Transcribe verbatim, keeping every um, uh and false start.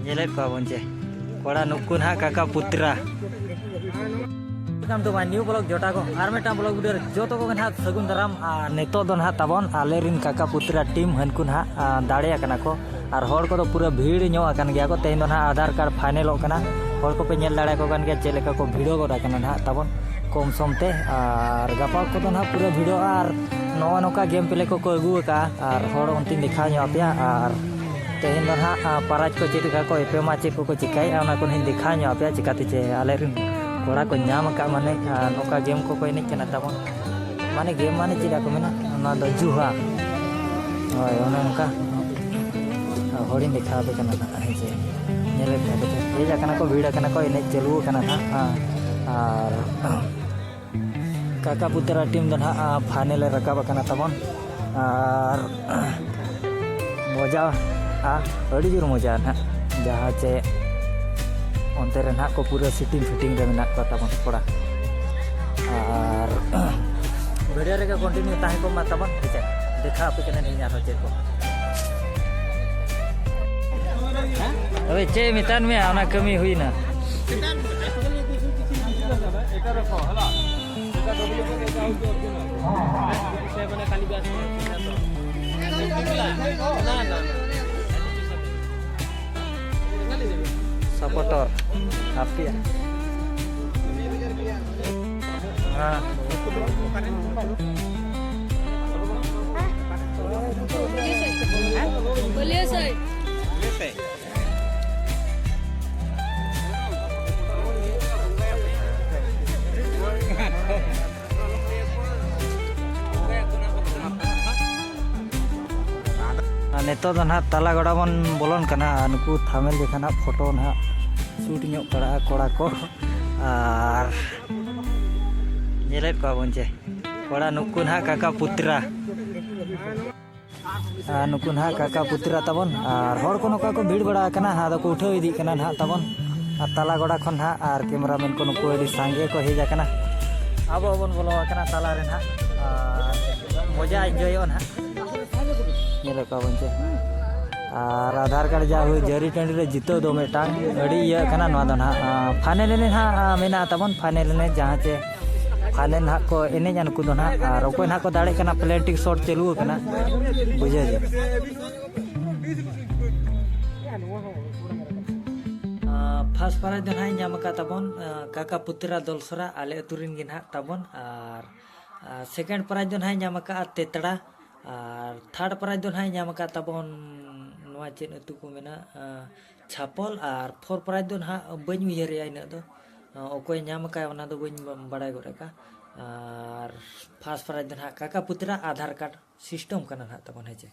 ᱧᱮᱞᱮᱫ ᱠᱚᱣᱟ ᱵᱚᱱ ᱡᱮ ᱠᱚᱲᱟ ᱱᱩᱠᱩ ᱱᱟᱦᱟᱜ ᱠᱟᱠᱟ ᱯᱩᱛᱨᱟ᱾ Welcome to my new vlog ᱡᱚᱴᱟ ᱠᱚ᱾ ᱟᱨ ᱢᱤᱫᱴᱟᱝ vlog video ᱨᱮ ᱡᱚᱛᱚ ᱠᱚᱜᱮ ᱱᱟᱦᱟᱜ ᱥᱟᱹᱜᱩᱱ ᱫᱟᱨᱟᱢ᱾ ᱟᱨ ᱱᱤᱛᱚᱜ ᱫᱚ ᱱᱟᱦᱟᱜ ᱛᱟᱵᱚᱱ ᱟᱞᱮ ᱨᱮᱱ ᱠᱟᱠᱟ ᱯᱩᱛᱨᱟ team ᱦᱟᱹᱱᱠᱩ ᱱᱟᱦᱟᱜ, ᱟ, ᱫᱟᱲᱮ ᱟᱠᱟᱱᱟ ᱠᱚ᱾ ᱟᱨ ᱦᱚᱲ ᱠᱚᱫᱚ ᱯᱩᱨᱟᱹ ᱵᱷᱤᱲ ᱧᱚᱜ ᱟᱠᱟᱱ ᱜᱮᱭᱟ ᱠᱚ᱾ ᱛᱮᱦᱮᱧ ᱫᱚ ᱱᱟᱦᱟᱜ ᱟᱫᱷᱟᱨ ᱠᱟᱨᱰ ᱯᱷᱟᱭᱱᱮᱞᱚᱜ ᱠᱟᱱᱟ᱾ ᱦᱚᱲ ᱠᱚᱯᱮ ᱧᱮᱞ ᱫᱟᱲᱮᱭᱟᱠᱚ ᱠᱟᱱ ᱜᱮᱭᱟ ᱪᱮᱫ ᱞᱮᱠᱟ ᱠᱚ ᱵᱷᱤᱲᱚ ᱜᱚᱫ ᱟᱠᱟᱱᱟ ᱱᱟᱦᱟᱜ ᱛᱟᱵᱚᱱ ᱠᱚᱢ ᱥᱚᱢ ᱛᱮ᱾ ᱟᱨ ᱜᱟᱯᱟ ᱠᱚᱫᱚ ᱱᱟᱦᱟᱜ ᱯᱩᱨᱟᱹ ᱵᱷᱤᱲᱚᱜᱼᱟ᱾ ᱟᱨ ᱱᱚᱜᱼᱚ ᱱᱚᱝᱠᱟ ᱜᱮᱢ ᱯᱞᱮ ᱠᱚᱠᱚ ᱟᱹᱜᱩ ᱟᱠᱟᱫᱼᱟ᱾ ᱟᱨ ᱦᱚᱲ ᱚᱱᱛᱮᱧ ᱫᱮᱠᱷᱟᱣ ᱧᱚᱜ ᱟᱯᱮᱭᱟ᱾ ᱟᱨ ᱛᱮᱦᱮᱧ ᱫᱚ ᱱᱟᱦᱟᱜ, ᱟ, ᱯᱟᱨᱟᱡᱽ ᱠᱚ ᱪᱮᱫ ᱞᱮᱠᱟ ᱠᱚ ᱮᱯᱮᱢᱟ, ᱪᱮᱫ ᱠᱚᱠᱚ ᱪᱤᱠᱟᱹᱭᱮᱫᱼᱟ, ᱚᱱᱟ ᱠᱚ ᱱᱟᱦᱟᱜ ᱤᱧ ᱫᱮᱠᱷᱟᱣ ᱧᱚᱜ ᱟᱯᱮᱭᱟ᱾ ᱪᱤᱠᱟᱹᱛᱮ ᱡᱮ ᱟᱞᱮ ᱨᱮᱱ ᱠᱚᱲᱟ ᱠᱚ ᱧᱟᱢ ᱟᱠᱟᱫ, ᱢᱟᱱᱮ, ᱟ, ᱱᱚᱝᱠᱟ ᱜᱮᱢ ᱠᱚᱠᱚ ᱮᱱᱮᱡ ᱠᱟᱱᱟ ᱛᱟᱵᱚᱱ᱾ ᱢᱟᱱᱮ ᱜᱮᱢ ᱢᱟᱱᱮ ᱪᱮᱫ ᱠᱚ ᱢᱮᱱᱟ, ᱚᱱᱟ ᱫᱚ ᱡᱩᱦᱟ᱾ ᱦᱳᱭ, ᱚᱱᱮ ᱚᱱᱠᱟ᱾ ᱦᱚᱲᱤᱧ ᱫᱮᱠᱷᱟᱣ ᱟᱯᱮ ᱠᱟᱱᱟ ᱱᱟᱦᱟᱜ, ᱦᱮᱸ ᱪᱮ? ᱧᱮᱞᱮᱫ ᱠᱷᱟᱱ ᱯᱮ ᱪᱮ? ᱦᱮᱡ ᱟᱠᱟᱱᱟ ᱠᱚ, ᱵᱷᱤᱲ ᱟᱠᱟᱱᱟ ᱠᱚ, ᱮᱱᱮᱡ ᱪᱟᱹᱞᱩ ᱟᱠᱟᱱᱟ ᱱᱟᱦᱟᱜ᱾ ᱦᱮᱸ᱾ ᱟᱨ ᱠᱟᱠᱟ ᱯᱩᱛᱨᱟ team ᱫᱚ ᱱᱟᱦᱟᱜ, ᱟ, final ᱨᱮ ᱨᱟᱠᱟᱵ ᱟᱠᱟᱱᱟ ᱛᱟᱵᱚᱱ᱾ ᱟᱨ ᱢᱚᱡᱟ, ᱟ, ᱟᱹᱰᱤ ᱡᱳᱨ ᱢᱚᱡᱟ ᱱᱟᱦᱟᱜ, ᱡᱟᱦᱟᱸ ᱪᱮ ᱚᱱᱛᱮ ᱨᱮ ᱱᱟᱦᱟᱜ ᱠᱚ ᱯᱩᱨᱟᱹ sitting fitting ᱨᱮ ᱢᱮᱱᱟᱜ ᱠᱚᱣᱟ ᱛᱟᱵᱚᱱ ᱠᱚᱲᱟ᱾ ᱟᱨ video ᱨᱮᱜᱮ continue ᱛᱟᱦᱮᱸ ᱠᱚᱜ ᱢᱟ ᱛᱟᱵᱚᱱ, ᱦᱮᱸ ᱪᱮ? ᱫᱮᱠᱷᱟᱣ ᱟᱯᱮ ᱠᱟᱱᱟᱞᱤᱧ ᱟᱨᱦᱚᱸ ᱪᱮᱫ ᱠᱚ᱾ ᱛᱚᱵᱮ ᱪᱮᱫ ᱢᱮᱛᱟᱫ ᱢᱮᱭᱟ, ᱚᱱᱟ ᱠᱟᱹᱢᱤ ᱦᱩᱭᱱᱟ᱾ Supporter ᱟᱯᱮᱭᱟᱜ᱾ ᱦᱮᱸ᱾ बोलिए सर। ᱟᱨ ᱱᱤᱛᱚᱜ ᱫᱚ ᱱᱟᱦᱟᱜ ᱛᱟᱞᱟ ᱜᱚᱰᱟ ᱵᱚᱱ ᱵᱚᱞᱚᱱ ᱠᱟᱱᱟ᱾ ᱟᱨ ᱱᱩᱠᱩ ᱛᱷᱟᱢᱮᱞ ᱡᱚᱠᱷᱟ ᱱᱟᱦᱟᱜ ᱯᱷᱳᱴᱳ ᱱᱟᱦᱟᱜ ᱥᱩᱴ ᱧᱚᱜ ᱯᱟᱲᱟᱜᱼᱟ ᱠᱚᱲᱟ ᱠᱚ᱾ ᱟᱨ ᱧᱮᱞᱮᱫ ᱠᱚᱣᱟ ᱵᱚᱱ ᱡᱮ ᱠᱚᱲᱟ ᱱᱩᱠᱩ ᱱᱟᱦᱟᱜ ᱠᱟᱠᱟ ᱯᱩᱛᱨᱟ᱾ ᱟᱨ ᱱᱩᱠᱩ ᱱᱟᱦᱟᱜ ᱠᱟᱠᱟ ᱯᱩᱛᱨᱟ ᱛᱟᱵᱚᱱ, ᱟᱨ ᱦᱚᱲ ᱠᱚ ᱱᱚᱝᱠᱟ ᱠᱚ ᱵᱷᱤᱲ ᱵᱟᱲᱟ ᱟᱠᱟᱱᱟ, ᱟᱫᱚ ᱠᱚ ᱩᱴᱷᱟᱹᱣ ᱤᱫᱤᱜ ᱠᱟᱱᱟ ᱱᱟᱦᱟᱜ ᱛᱟᱵᱚᱱ᱾ ᱟᱨ ᱛᱟᱞᱟ ᱜᱚᱰᱟ ᱠᱷᱚᱱ ᱱᱟᱦᱟᱜ ᱟᱨ cameraman ᱠᱚ ᱱᱩᱠᱩ ᱟᱹᱰᱤ ᱥᱟᱸᱜᱮ ᱠᱚ ᱦᱮᱡ ᱟᱠᱟᱱᱟ᱾ ᱟᱵᱚ ᱦᱚᱸᱵᱚᱱ ᱵᱚᱞᱚ ᱟᱠᱟᱱᱟ ᱛᱟᱞᱟ ᱨᱮ ᱱᱟᱦᱟᱜ, ᱟᱨ ᱢᱚᱡᱟ ᱮᱱᱡᱚᱭᱚᱜᱼᱟ ᱱᱟᱦᱟᱜ᱾ ᱧᱮᱞᱮᱫ ᱠᱚᱣᱟ ᱵᱚᱱ ᱪᱮ᱾ ᱟᱨ ᱟᱫᱷᱟᱨ ᱠᱟᱨᱰ ᱡᱟ ᱦᱩᱭ ᱡᱟᱹᱨᱤ ᱴᱟᱺᱰᱤ ᱨᱮ ᱡᱤᱛᱟᱹᱣ ᱫᱚ ᱢᱤᱫᱴᱟᱝ ᱟᱹᱰᱤ ᱤᱭᱟᱹ ᱠᱟᱱᱟ᱾ ᱱᱚᱣᱟ ᱫᱚ ᱱᱟᱦᱟᱜ ᱯᱷᱟᱭᱱᱮᱞ ᱮᱱᱮᱡ ᱱᱟᱦᱟᱜ ᱢᱮᱱᱟᱜᱼᱟ ᱛᱟᱵᱚᱱ, ᱯᱷᱟᱭᱱᱮᱞ ᱮᱱᱮᱡ ᱡᱟᱦᱟᱸ ᱪᱮ ᱯᱷᱟᱭᱱᱮᱞ ᱱᱟᱦᱟᱜ ᱠᱚ ᱮᱱᱮᱡᱼᱟ ᱱᱩᱠᱩ ᱫᱚ ᱱᱟᱦᱟᱜ, ᱟᱨ ᱚᱠᱚᱭ ᱱᱟᱦᱟᱜ ᱠᱚ ᱫᱟᱲᱮᱜ ᱠᱟᱱᱟ ᱯᱞᱮᱱᱴᱤᱠ ᱥᱚᱴ ᱪᱟᱹᱞᱩ ᱟᱠᱟᱱᱟ, ᱵᱩᱡᱷᱟᱹᱣ ᱪᱮ᱾ ᱯᱷᱟᱥᱴ ᱯᱨᱟᱭᱤᱡᱽ ᱫᱚ ᱱᱟᱦᱟᱜ ᱤᱧ ᱧᱟᱢ ᱟᱠᱟᱫ ᱛᱟᱵᱚᱱ ᱠᱟᱠᱟ ᱯᱩᱛᱨᱟ ᱫᱚᱞᱥᱚᱨᱟ, ᱟᱞᱮ ᱟᱹᱛᱩ ᱨᱮᱱ ᱜᱮ ᱱᱟᱦᱟᱜ ᱛᱟᱵᱚᱱ᱾ ᱟᱨ ᱥᱮᱠᱮᱱᱰ ᱯᱨᱟᱭᱤᱡᱽ ᱫᱚ ᱱᱟᱦᱟᱜ ᱤᱧ ᱧᱟᱢ ᱟᱠᱟᱫᱼᱟ ᱛᱮᱛᱲᱟ, ᱟᱨ ᱛᱷᱟᱨᱰ ᱯᱨᱟᱭᱤᱡᱽ ᱫᱚ ᱱᱟᱦᱟᱜ ᱤᱧ ᱧᱟᱢ ᱟᱠᱟᱫ ᱛᱟᱵᱚᱱ ᱱᱚᱣᱟ ᱪᱮᱫ ᱟᱹᱛᱩ ᱠᱚ ᱢᱮᱱᱟ, ᱪᱷᱟᱯᱚᱞ, ᱟᱨ ᱯᱷᱳᱨ ᱯᱨᱟᱭᱤᱡᱽ ᱫᱚ ᱱᱟᱦᱟᱜ ᱵᱟᱹᱧ ᱩᱭᱦᱟᱹᱨᱮᱜᱼᱟ ᱤᱱᱟᱹᱜ ᱫᱚ, ᱚᱠᱚᱭ ᱧᱟᱢ ᱟᱠᱟᱫ ᱚᱱᱟ ᱫᱚ ᱵᱟᱹᱧ ᱵᱟᱲᱟᱭ ᱜᱚᱫ ᱟᱠᱟᱫᱼᱟ᱾ ᱟᱨ ᱯᱷᱟᱥᱴ ᱯᱨᱟᱭᱤᱡᱽ ᱫᱚ ᱱᱟᱦᱟᱜ ᱠᱟᱠᱟ ᱯᱩᱛᱨᱟ ᱟᱫᱷᱟᱨ ᱠᱟᱨᱰ ᱥᱤᱥᱴᱮᱢ ᱠᱟᱱᱟ ᱱᱟᱦᱟᱜ ᱛᱟᱵᱚᱱ, ᱦᱮᱸ ᱪᱮ᱾